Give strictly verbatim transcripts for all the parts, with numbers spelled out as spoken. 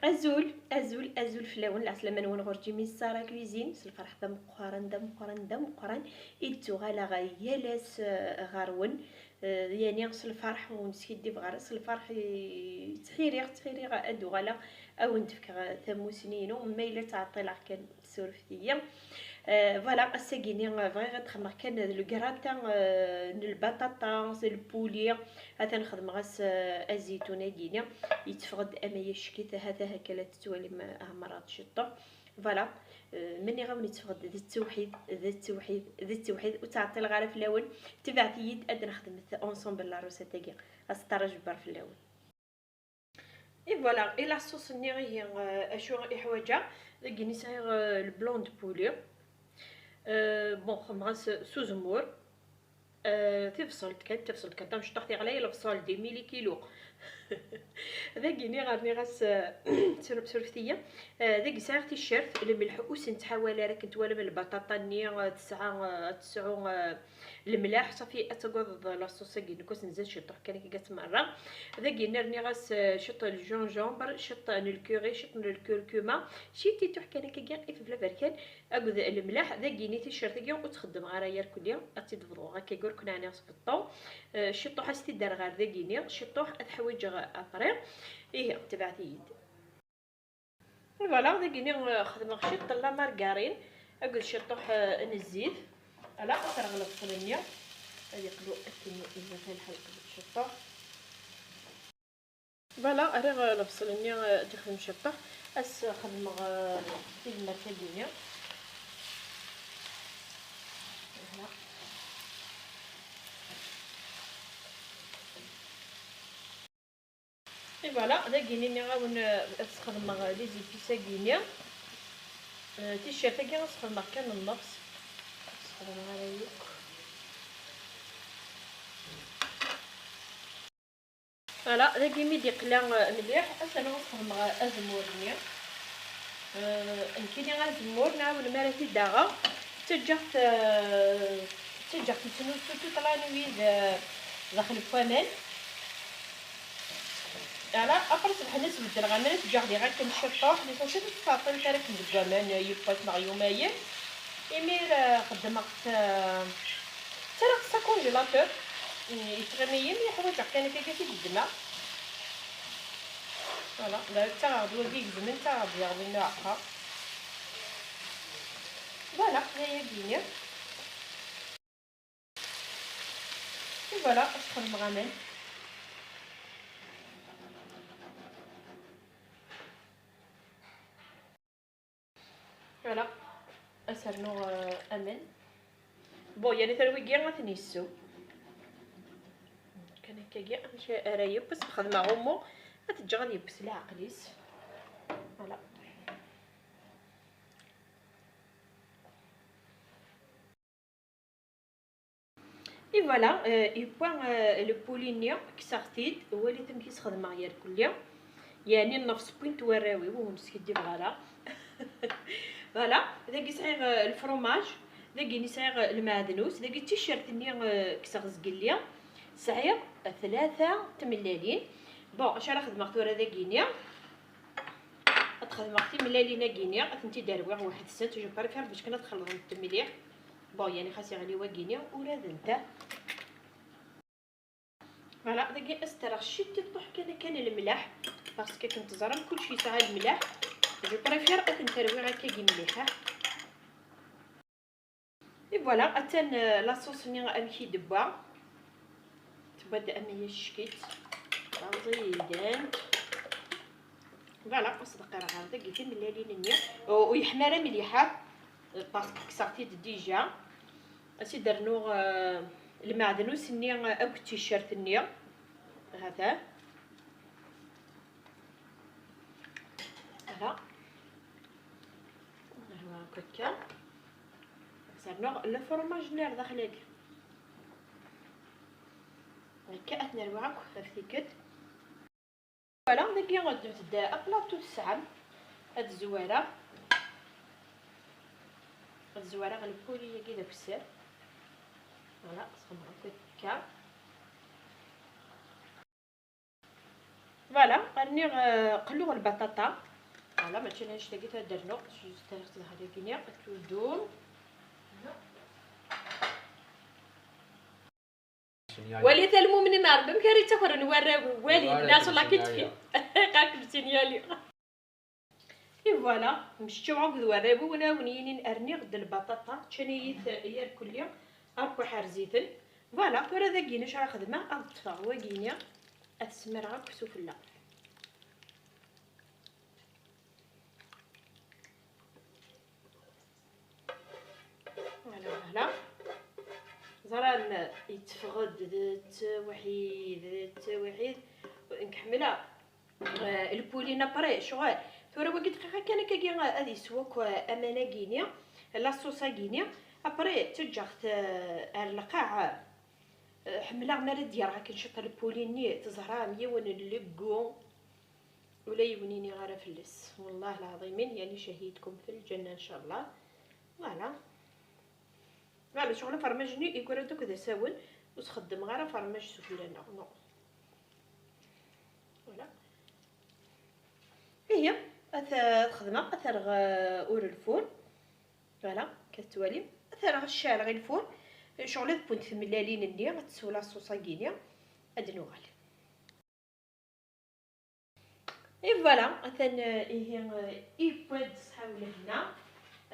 Azul, azul, azul fell-awen, lɛeslama-nwen ɣur Jimmy Sara Cuisine, s lferḥ d ameqqran, d ameqqran, d ameqqran, i d-ttuɣaleɣ yal ass, eh, ɣer-wen. Eh, yani s lferḥ ur neskidib ɣer, s lferḥ i ttḥiriɣ, ttḥiriɣ ad d-uɣaleɣ, ad wen-d-fkeɣ tamusni-inu, ma yella ttɛeṭṭileɣ kan, surfet-iyi. Eh, voilà, ass-agi-ni, eh, bɣiɣ ad xedmeɣ kan le gratin, eh, n lbaṭaṭa, s lpuli. Atan xedmeɣ-as, eh, azitun-agi-ni. Yetteffeɣ-d ama yeccek-it, ha-t-a akka la tettwalim, eh, ɛemreɣ-t ciṭṭuḥ. Voilà, eh, ma nniɣ-awen yetteffeɣ-d d ttewḥid, d ttewḥid, d ttewḥid, ur ttɛeṭṭileɣ ara fell-awen. Tebɛet-iyi-d ad nexdmet ensemble la recette-agi. Aseṭṭar ajebbar fell-awen. Et voilà, i la sauce-nni ihi, euh, acu i ḥwaǧeɣ? Dagi-ni sɛiɣ, euh, le blanc de poulet. Euh, bon, xedmeɣ-as s uzemmur. Euh, tibṣelt kan, tibṣelt kan tamecṭuḥt, yeɣlay lebṣel, dix mille kilo. Dagi-ni rniɣ-as, euh, sur-, surfet-iyi. Euh, dagi sɛiɣ ticcert, lmelḥ ur s-nettḥawal ara, akken twalam lbaṭaṭa-nni, euh, tesɛa, euh, ad tesɛu, euh, lemlaḥ, ṣafi ad tagadeḍ la sauce-agi, nekk ur s-nzad ciṭuḥ kan akka merra. Dagi-ni rniɣ-as, eh, ciṭ n lǧunǧember, ciṭ n lkuri, ciṭ n lkurkuma, ciṭ i tuḥ kan akka, ifebla berkan, akked lemlaḥ. Dagi-ni ticcert-agi ur tt-xeddmeɣ ara irkelli, ad tt-id-bḍuɣ akka ur ken-ɛniɣ s beṭṭu. Eh, ciṭuḥ ad s-t-id-rreɣ ar dagi-ni, ciṭuḥ ad ḥwiǧeɣ après. Ihi, tebɛet-iyi-d. Voilà, dagi-ni, euh, xedmeɣ ciṭ n la margarine akked ciṭuḥ, euh, n zzit. Ala, ad terɣ lebṣel-nni ad yeqlu akken iga lḥal, qbel ciṭuḥ. Voilà, rriɣ, euh, lebṣel-nni, euh, ad yexdem ciṭuḥ. Ad s-xedmeɣ, euh, tizmert-agi-ni. Voilà. Et voilà, dagi-ni nniɣ-awen, euh, ad sxedmeɣ les épices-agi-ni. Euh, ticcert-agi ad sxedmeɣ kan nnefs. Ur sxedmeɣ ara yakk. Voilà, dagi mi d-iqla, euh, mliḥ, ad s-rnuɣ ad sxedmeɣ, euh, azemmur-nni. Euh, nekkini azemmur, nɛawen mi ara t-id-aɣeɣ, ttaǧǧaɣ-t, euh, ttaǧǧaɣ-t yettnussu toute la nuit d-, daxel n waman. Ala, après ṣṣbeḥ-nni ad s-beddleɣ aman, ad t-ǧǧeɣ diɣ akken ciṭuḥ, l'essentiel ur t-ttɛeṭṭilet ara akken deg waman, euh, yiwwas neɣ yumayen. Imir, euh, xeddmeɣ-t, euh, ttarraɣ-t s akongelateur, mm, yettɣimi-yi, mi ḥwaǧeɣ kan akka ad t-id-ddmeɣ. Voilà, la, ttaɣeɣ-d wagi igezmen, ttaɣeɣ-d diɣ win n uɛeqqa. Voilà, d ayagi-ni. Et voilà, ad sxedmeɣ aman. Voilà, ad s-rnuɣ, euh, aman. Bon, yani tura wigi ad ten-yessew. Kan akkagi, amek ara yiwwas, xedmeɣ umu, ad t-ǧǧeɣ ad yiwwas leɛqel-is. Voilà. Et voilà, euh, yewwa, euh, le poulet-nni, kkseɣ-t-id, walit amek i s-xedmeɣ yerkelli. Yeɛni nnefs wwin-t warraw-iw, ur neskiddibeɣ ara. Voilà, dagi sɛiɣ, euh, lefrumaj, dagi-ni sɛiɣ, euh, lmeɛdnus, dagi d ticcert-nni, euh, kkseɣ zgelli. Sɛiɣ tlata tmellalin. Bon, acu ara xedmeɣ tura dagi-ni? Ad xedmeɣ timellalin-agi-ni, ad tent-id-rwiɣ weḥd-sent, je préfère bac kan ad xelḍent mliḥ. Bon, yani xas yeɣli wagi-ni, ur adent. Voilà, dagi ad s-terreɣ ciṭṭiṭuḥ kan, kan lemlaḥ, parce que akken teẓram kulci yesɛa lemlaḥ. Je préfère ad tent-rwiɣ akkagi mliḥ. Et voilà, atan, euh, la sauce-nni amek i d-tewwa. Tewwa-d am yeccek-itt. Rẓi-yi-d. Voilà, ad s-deqqireɣ ɣer dagi timellalin-nni. Ur, ur yeḥmi ara mliḥ, parce que kkseɣ-t-id déjà. Ad s-id-rnuɣ, euh, lmeɛdnus-nni, euh, akked ticcert-nni. Hata. Voilà. Nerwa akk akka. Sernuɣ lefrumaj-nni ar daxel-agi. Akka ad t-nerwa akk ɣef tikkelt. Voilà, dagi ddmet-d aplaṭu tesɛam. Ad zwareɣ. Ad zwareɣ lpuli-agi d akessar. Voilà, sxedmeɣ akk akka. Voilà, rniɣ, euh, qelluɣ lbaṭaṭa. Voilà, mačči d annect-agi ara d-rnuɣ, juste rniɣ-tt deg-nni, ad tudum. Walit a lmumnin n Ṛebbi amek ara ttakren warraw-iw, walit, la sur la kitfi. Qakbtin yali. Et voilà, mceččaw akked warraw-iw, wen-, wen-yinin rniɣ-d lbaṭaṭa, ččan-iyi-t irkelli, akk ḥerz-iten. Voilà, tura dagi acu ara xedmeɣ, ad ṭṭfeɣ wagini, ad t-smreɣ akk s ufella. Voilà, voilà. Ẓran yetteffeɣ-d d ttewḥid, d ttewḥid. Nekk ḥemmleɣ, eh, lpulin après ccɣel. Tura wagi dqiqa kan akkagi ad yeswa akk aman-agi-ni, la sauce-agi-ni. Après ttaǧǧaɣ-t, eh, ar lqaɛa. Eh, ḥemmleɣ mi ara d-yerɣ akken ciṭ lpulin-nni, teẓram, yiwen n leggu. Ula yiwen iniɣ ara fell-as. Wellah lɛaḍimin, yani cahidkum fi lǧenna, ncallah. Voilà. Voilà, ccɣel afermaj-nni yeggra-d akk d asawen, ur s-xeddmeɣ ara afermaj sufella-nneɣ, non. Voilà. Ihi, ad t-, ad xedmeɣ, ad t-rreɣ, eh, ur lfur. Voilà, ka tettwalim. Ad t-rreɣ ad ceɛleɣ i lfur. Ccɣel ad wwent tmellalin-nni, ad tessew la sauce-agi-ni. Ad nuɣal. Et voilà, atan, euh, ihi, euh, yewwa-d ṣṣeḥḥa u lehna.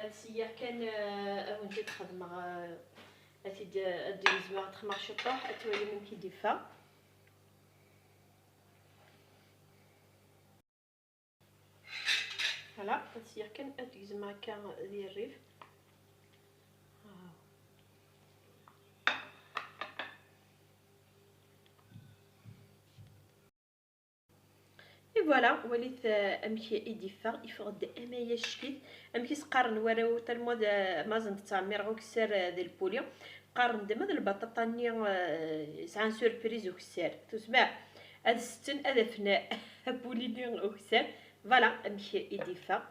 Ad siyyiɣ kan, euh, ad wen-t-id-xedmeɣ, euh, ad t-id, euh, ad d-gezmeɣ, ad t-xedmeɣ ciṭuḥ, ad twalim amek i d-iffeɣ. Voilà, ad siyyiɣ kan ad d-gezmeɣ akka di rrif. Et voilà, walit, euh, amek i d-iffeɣ, iffeɣ-d amayas ccit, amek i s-qqaren warraw, tellement d, euh, mazen d-ttɛemmireɣ ukessar, euh, d lpuli, qqaren-d ma d lbaṭaṭa-nni, euh, sɛan surprise ukessar, tusmaɛ, ad setten, ad afen apuli-nni ukessar. Voilà amek i d-iffeɣ.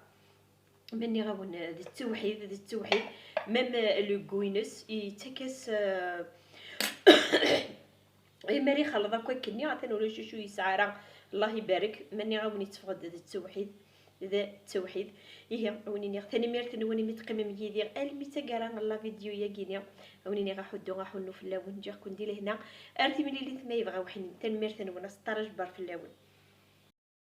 Ma nniɣ-awen, d ttewḥid, d ttewḥid. Même, euh, le goût-ines, yettak-as, euh, imi ara ixelleḍ akk akkenni, atan ulac acu yesɛa ara, Allah ibarek. Ma nniɣ-awen yetteffeɣ-d d ttewḥid, d ttewḥid. Ihi, a wen-iniɣ tanemmirt-nwen imi teqqimem yid-i almi d taggara n la vidéo-yagi-ni. A wen-iniɣ aḥuddu, aḥunnu fell-awen, ǧǧiɣ-ken di lehna. Ar timlilit ma yebɣa uḥnin, tanemmirt-nwen, aseṭṭar ajebbar fell-awen.